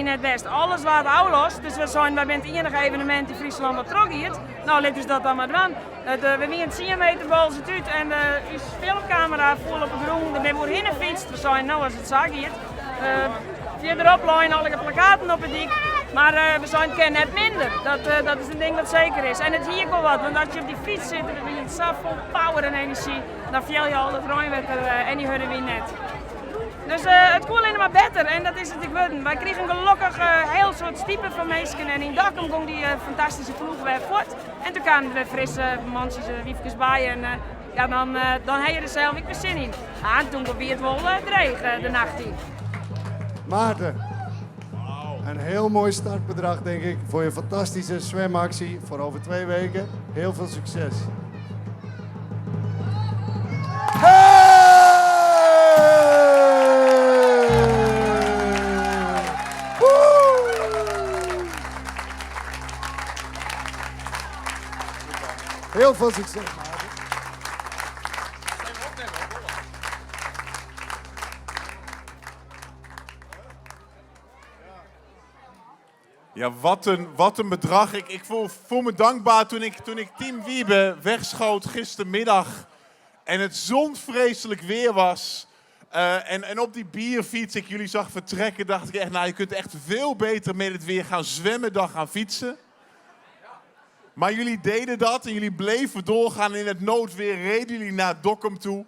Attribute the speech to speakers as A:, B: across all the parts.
A: net west. Alles waard ôflast, dus we seinen wy binne it iennige evenemint yn Fryslân wat trochgiet. No lit ús dat dan mar dwaan. We wienen tsien meter Boalsert út en ús filmkamera foel op 'e grûn. Der binne we oerhinne fytst. We seinen no as it sa giet. Fierderop leinen allegear plakaten op 'e dyk. Mar we seinen it kin net minder. Dat is in ding wat seker is. En it hie ek wol wat, want as je op dy fyts sitte, we wienen sa fol power en enerzjy, dan fiel je al dat reinwetter en dy hurde wyn net. Dus it koe allinne mar better en dat is it ek wurden. Wy krigen gelokkich in hiel soad stipe fan minsken en yn Dokkum gong dy fantastyske ploech wer fuort. En toen kamen der wer frisse mantsjes en wyfkes by en ja, dan, dan ha je der sels ek wer sin yn. Ah, en toen wie it wol dreech de nacht yn.
B: Maarten, een heel mooi startbedrag denk ik voor je fantastische zwemactie voor over 2 weken. Heel veel succes. Hey! Woe! Heel veel succes, Maarten.
C: Ja, wat een bedrag. Ik voel me dankbaar toen ik Team Wiebe wegschoot gistermiddag. En het zo'n vreselijk weer was. En op die bierfiets ik jullie zag vertrekken, dacht ik echt, nou je kunt echt veel beter met het weer gaan zwemmen dan gaan fietsen. Maar jullie deden dat en jullie bleven doorgaan. In het noodweer reden jullie naar Dokkum toe.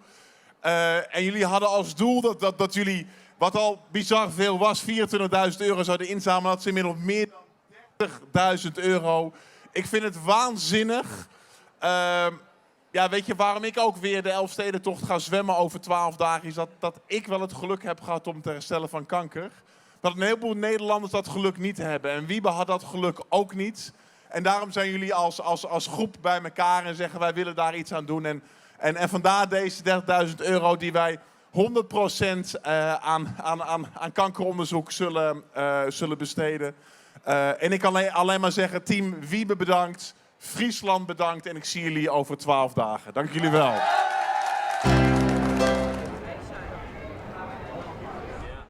C: En jullie hadden als doel dat jullie, wat al bizar veel was, €24.000 zouden inzamelen. Dat is inmiddels meer dan €30.000. Ik vind het waanzinnig. Ja, weet je waarom ik ook weer de Elfstedentocht ga zwemmen over 12 dagen? Is dat ik wel het geluk heb gehad om te herstellen van kanker. Dat een heleboel Nederlanders dat geluk niet hebben. En Wiebe had dat geluk ook niet. En daarom zijn jullie als groep bij elkaar en zeggen wij willen daar iets aan doen. En vandaar deze €30.000 die wij 100% aan kankeronderzoek zullen besteden. En ik kan alleen maar zeggen, team Wiebe bedankt, Friesland bedankt en ik zie jullie over 12 dagen. Dank jullie wel.